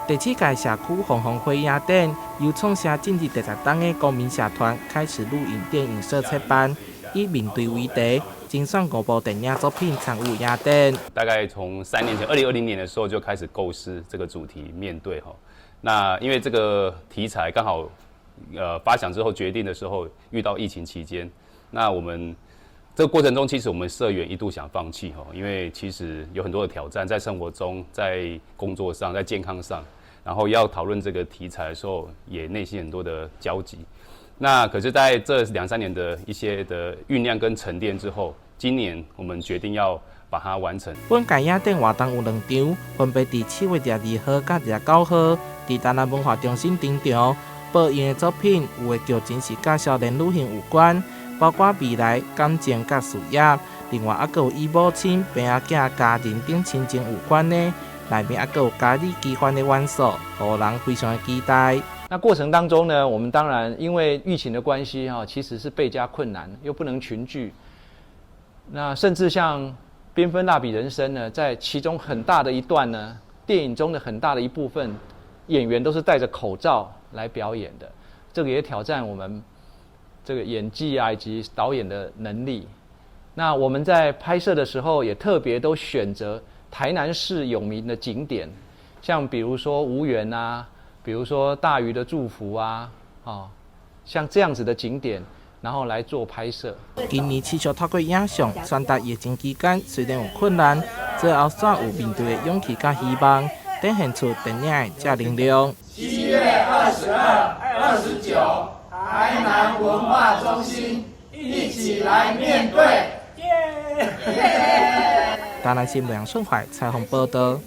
第七屆社區紅紅火影展由創社進入第10冬的公民社團開始錄影電影社策辦，以面對為題，精選五部電影作品參與影展。大概從3年前，2020年的時候就開始構思這個主題，面對哈。那因為這個題材剛好，發想之後決定的時候遇到疫情期間，那我們這個過程中，其實我們社員一度想放棄哈，因為其實有很多的挑戰，在生活中、在工作上、在健康上。然後要討論這個題材的時候，也內心很多的焦急。那可是在這兩三年的一些的醞釀跟沉澱之後，今年我們決定要把它完成。本屆影展活動有兩場，分別佇7月22號佮29號，佇台南文化中心登場。播映的作品有的劇情是佮少年女性有關，包括未來、感情佮事業。另外，猶閣有與母親、病仔囝、家人等親情有關的。內面猶閣有家裡奇幻的元素，予人非常的期待。那過程當中呢，我們當然因為疫情的關係哈，其實是倍加困難，又不能群聚。那甚至像《繽紛蠟筆人生》呢，在其中很大的一段呢，電影中的很大的一部分演員都是戴着口罩來表演的，這個也挑戰我們這個演技啊以及導演的能力。那我們在拍攝的時候也特別都選擇台南市有名的景點，像比如說吳園啊，比如說大魚的祝福啊，啊，像這樣子的景點，然後來做拍攝。今年持續透過影像傳達疫情期間雖然有困難，最後煞有面對的勇氣佮希望，展現出電影的正能量。7月22、29，台南文化中心，一起來面對。台南新聞順懷採訪報道。